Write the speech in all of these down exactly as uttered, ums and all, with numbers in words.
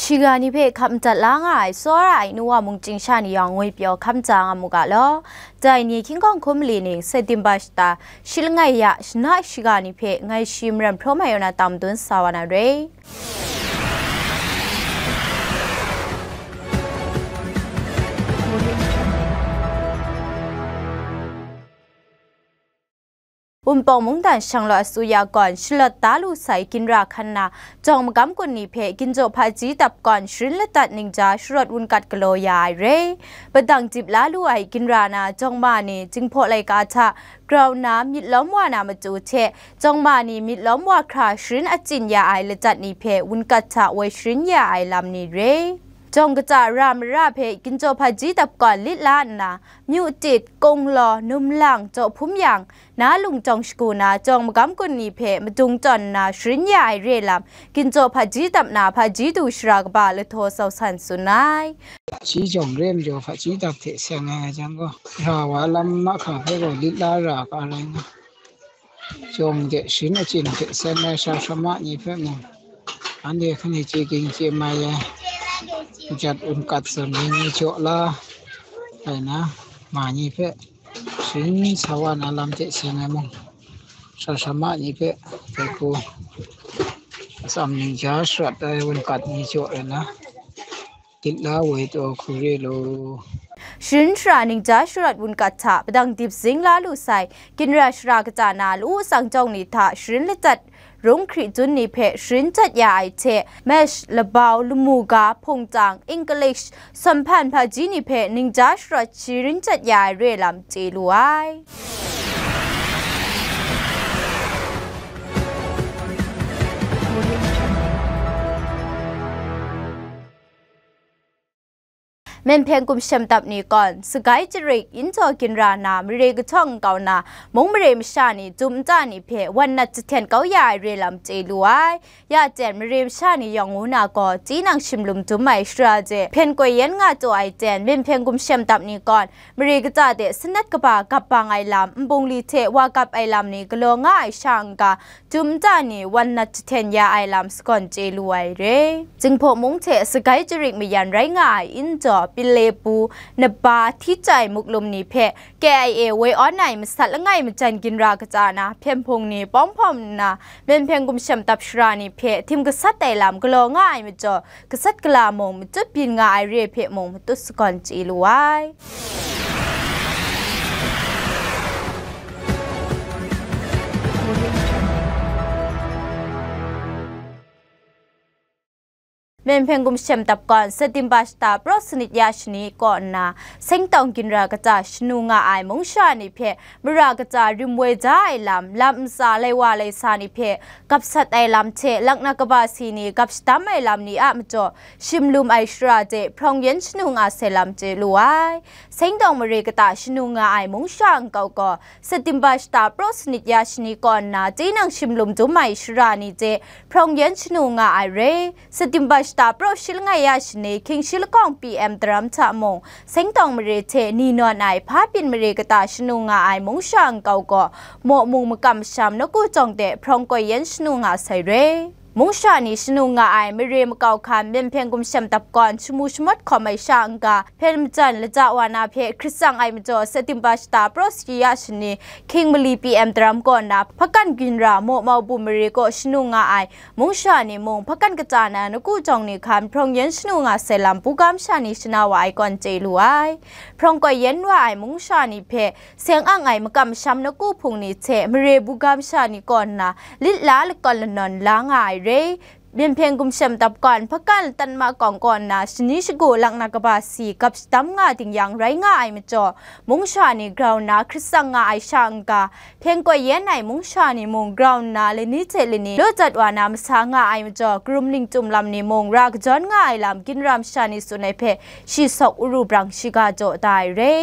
Shiga ni hpe hkap madat la nga ai tsawra ai nu wa mung chying sha ni yawng ngwi pyaw hkap maja nga mu ga law. Dai ni hkying hkawng hkum mali ning September shata shi langai ya shana shiga ni hpe ngai shi maram hpraw mai yaw na tam dun sa wa na re. Wunpawng mungdan shanglawt asuya gawn shalawt da lu sai ginra hkan na jawng magam kun ni hpe ginjaw hpaji dap gawn sharin ladat ningja sharawt wunkat galaw ya ai re. Padang dip la lu ai ginra na jawng ma ni, Jinghpaw laika hta grau nna myit lawm wa na matu hte, jawng ma ni myit lawm wa hkra sharin achyin ya ai ladat ni hpe wunkat hta woi sharin ya ai lam ni re. Jawng kaja ra mara hpe ginjaw hpaji dap gawn lit la nna, Myu tit, Kunglaw, Numlang, Jawhpum yang, na lung jawng shagu na jawng magam kun ni hpe madung tawn nna sharin ya ai re lam, ginjaw hpaji dap na hpaji du shara kaba Lahtaw Sau San tsun ai. Shi jawng re majaw hpaji dap hte seng ai jang gaw, ra wa lam mahkra hpe gaw lit la ra ga rai nga. Jawng de sharin achyin hte seng ai sha sha ma ni hpe mung, anhte hkani chye ging chye mai ai, jat wunkat zawn ni ni jaw la ai na, ma ni hpe sharin sa wa na lam hte seng ai mung, sha sha ma ni hpe dai hku atsam ningja sharat ai wunkat ni jaw ai na, lit la woi taw hku re law. Sharin shara ningja sharawt wunkat hta padang dip zing la lu sai ginra shara kaja na lu tsang jawng ni hta sharin ladat rung hkri dun ni hpe sharin jat ya ai hte, Mash, Labau, Lamu ga, Hpungtang, English, Sawmhpan hpaji ni hpe ningja sharawt sharin jat ya ai re lam chye lu ai. Myenhpeng Gumshem Dap ni gawn, Sagai Jarik Injaw ginra na mare kahtawng nkau na mung mare masha ni, dum nta ni hpe wan nat jahten kau ya ai re lam chye lu ai. Ya jen, mare masha ni yawng ngu na gaw, tinang shimlum dum ai shara de hpyen koi yen nga taw ai jen, Myenhpeng Gumshem Dap ni gawn, mare kaja de sanat kaba gap bang ai lam, nbungli hte wa gap ai lam ni galaw nga ai sha n-ga, dum nta ni wan nat jahten ya ai lam sagawn chye lu ai re. Jinghpaw mung hte Sagai Jarik mayan rai nga ai Injaw, Pilepu, Naba, Hticai, Muklum ni hpe K I A woi awn ai masat langai majan ginra kaja na, hpyen hpung ni pawng hpawm nna, Myenhpeng Gumshem Dap shara ni hpe htim gasat ai lam galaw nga ai majaw, gasat gala mung matut byin nga ai re hpe mung matut sagawn chye lu ai. Myenhpeng Gumshem Dap gawn, September shata praw sanit ya shani kaw nna, Sengtawng ginra kaja shanu nga ai mung sha ni hpe mara kaja rim woi ja ai lam, lam ntsa lai wa lai sa ni hpe gap sat ai lam hte, laknak kaba si ni gap shadam ai lam ni a majaw, shimlum ai shara de hprawng yen shanu nga sai lam chye lu ai. Sengtawng mare kata shanu nga ai mung sha nkau gaw, September shata praw sanit ya shani kaw nna, tinang shimlum dum ai shara ni hte hprawng yen shanu nga ai re. September shata praw shi langai ya shani, hkying shi lakawng P M daram hta mung, Sengtawng mare hte ni nawn ai hpa byin mare kata shanu nga ai mung sha nkau gaw, maw mung makam masham nawku jawng de hprawng koi yen shanu nga sai re. Mung sha ni shanu nga ai mare makau hkan Myenhpeng Gumshem Dap gawn shamu shamawt hkawm ai sha n-ga, hpyen majan laja wa na hpe hkrit tsang ai majaw, September shata praw shi ya shani, hkying mali P M daram kaw nna, Hpakan ginra maw mau bum mare kaw shanu nga ai mung sha ni mung, hpakan kaja na nawku jawng ni hkan hprawng yen shanu nga sai lam, buga masha ni shana wa ai kawn chye lu ai. Hprawng koi yen wa ai mung sha ni hpe, seng ang ai makam masham nawku hpung ni hte mare buga masha ni kaw nna, lit la lakawn lanawn la nga ai re. Myenhpeng Gumshem Dap gawn, hpakan latan makawng kaw nna, shani shagu laknak kaba si gap shadam nga ding yang rai nga ai majaw, mung sha ni grau nna hkrit tsang nga ai sha n-ga, hpyen koi yen ai mung sha ni mung grau nna lani hte lani law dat wa na masa nga ai majaw, karum ling chyum lam ni mung ra kajawn nga ai lam, ginra masha ni tsun ai hpe shi sawk uru brang shiga jaw da ai re.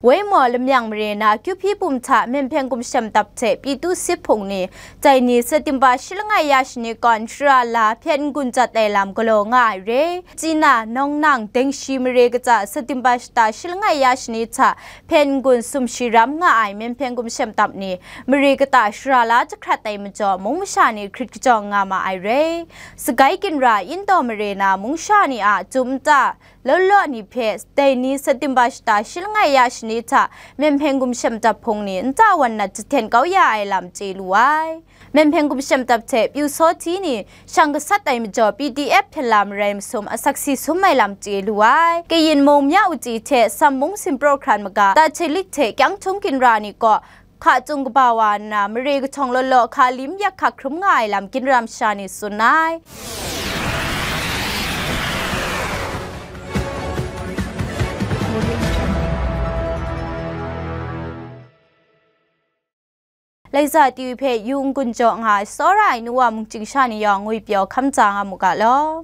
Woi maw lamyang mare na Kyu Hpi pum hta Myen Hpeng Gumshem Dap hte Pyitu Sit Hpung ni, dai ni September shi langai ya shani kawn shara la hpyen n-gun jat ai lam galaw nga ai re. China, Nong Nang, Dengshi mare kata September shata shi langai ya shani hta hpyen n-gun sumshi ram nga ai Myen Hpeng Gumshem Dap ni mare kata shara la jahkrat ai majaw mung masha ni hkrit kajawng nga ma ai re. Sagai ginra Indaw mare na mung sha ni a jum nta law law ni hpe dai ni September shata shi langai ya shani hta Myen Hpeng Gumshem Dap hpung ni nta wan nat jahten kau ya ai lam chye lu ai. Myen Hpeng Gumshem Dap hte pyu sawhti ni shang gasat ai majaw P D F hpyen la marai masum asak si sum ai lam chye lu ai. Kayin mung Mya Uti hte Sam mung Simpraw hkran maga Tachelik hte Kyang Htung ginra ni kaw hka cung kaba wa nna, mare kahtawng law law hka lim yak hka hkrum nga ai lam ginra masha ni tsun ai. Laiza T V hpe yu n-gun jaw nga ai tsawra ai nu wa mungchying sha ni yawng ngwi pyaw hkam tsa nga mu ga law.